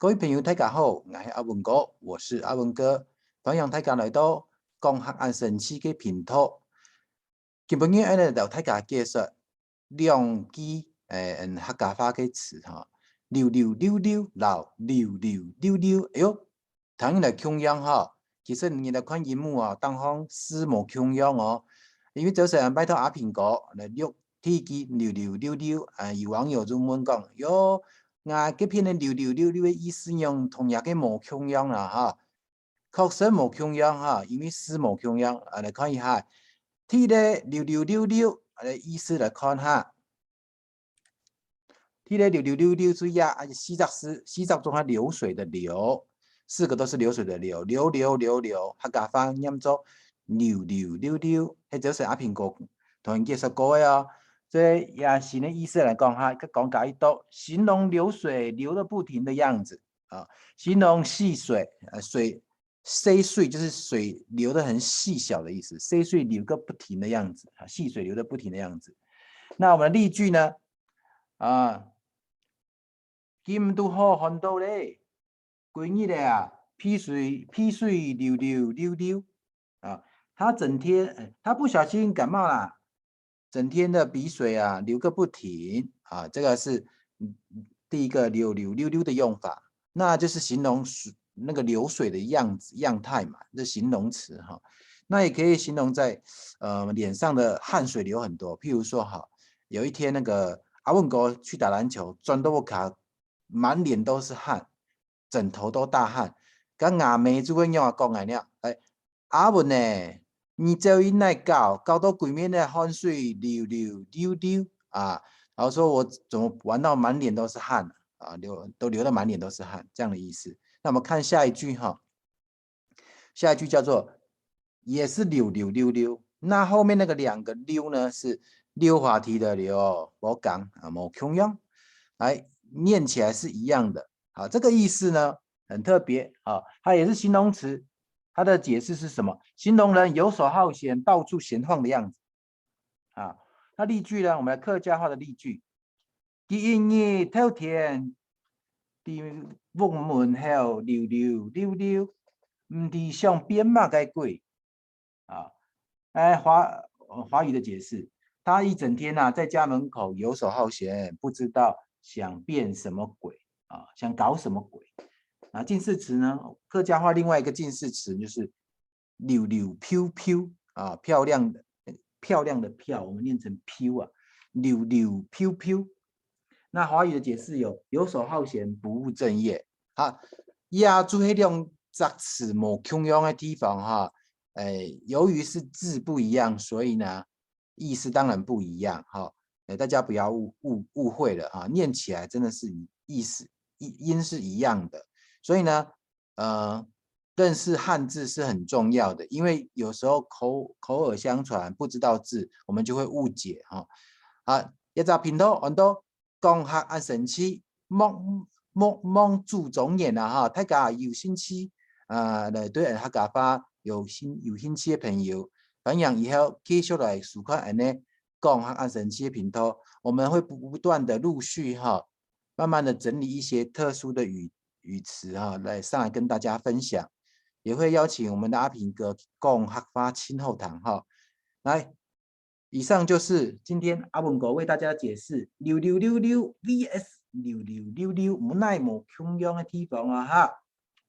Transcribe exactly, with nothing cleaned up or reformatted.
各位朋友，大家好，𠊎係阿文哥，我是阿文哥，歡迎大家來到講客恁生趣个頻道。今晡日𠊎來同大家介紹兩句，誒，客家話个詞哈，溜溜溜溜摎溜溜溜溜。哎喲，聽起來共樣哈，其實你來看螢幕啊，當中字無共樣哦。因為早上拜託阿平哥來錄第一句溜溜溜溜，啊，有網友就問講，喲，𠊎該片个溜溜溜溜个意思仰同若个無共樣啦哈？確實無共樣哈，因為字無共樣。啊，來看一下，第一个溜溜溜溜，啊，意思來看哈。 第一个溜溜溜溜就這，啊，四隻字，四隻總係流水的流，四個都是流水的流，流流流流，客家話念做溜溜溜溜，或者係阿平哥同人介紹過个哦。所以這新个意思來講哈，再講解一到，形容流水流个不停的樣子啊，形容細水，呃，水 細水就是水流得很細小的意思，細水流个不停的樣子啊，細水流得不停的樣子。那我們例句呢？啊，今都好寒到咧，歸日仔啊，鼻水鼻水溜溜溜溜啊。他整天，呃，他不小心感冒啦， 整天的鼻水啊流个不停啊，這個是第一個溜溜溜溜的用法，那就是形容水那個流水的樣子樣態嘛，這形容詞哈。那也可以形容在呃臉上的汗水流很多，譬如說哈，有一天那個阿文哥去打籃球，轉到屋下滿臉都是汗， 枕頭都大汗。該吾姆就會仰仔講𠊎呢？哎，阿文呢，你走去哪搞，搞到歸面个汗水溜溜溜溜啊？然後說我怎麼玩到滿臉都是汗啊，流都流到滿臉都是汗，這樣的意思。那我們看下一句哈，下一句叫做也是溜溜溜溜。那後面那個兩個溜呢，是溜滑梯的溜，無仝啊，無共樣。來，念起來是一樣的。 好，這個意思呢很特別啊，它也是形容詞。它的解釋是什麼？形容人游手好閒、到處閒晃的樣子啊。那例句呢？我們來客家話的例句：佢一日透天在屋門口溜溜溜溜，毋知想變麼个鬼。 啊，哎，華華語的解釋，他一整天啊在家門口游手好閒，不知道想變什麼鬼啊，想搞什麼鬼。啊，近似詞呢，客家話另外一個近似詞就是溜溜飄飄啊，漂亮的漂亮的漂，我們念成飄啊，溜溜飄飄。那華語的解釋有游手好閒、不務正業。好，這就係兩隻詞無共樣个地方哈。誒，由於是字不一樣，所以呢，意思當然不一樣哈。誒，大家不要誤誤誤會了哈，念起來真的是意思音音是一樣的。所以呢，呃，認識漢字是很重要的，因為有時候口口耳相傳，不知道字，我們就會誤解哈。好，這隻頻道安到講客恁生趣，莫莫忘祖宗言啊哈，大家有興趣啊，來對客家話有興有興趣的朋友，歡迎以後繼續來收看恁呢講客恁生趣的頻道，我們會不不斷的陸續哈，慢慢的整理一些特殊的語語詞哈，來上來跟大家分享，也會邀請我們的阿平哥講客話親後堂哈。來， 以上就是今天阿文哥為大家解釋溜溜溜溜V S溜溜溜溜，無奈無共樣的地方啊哈。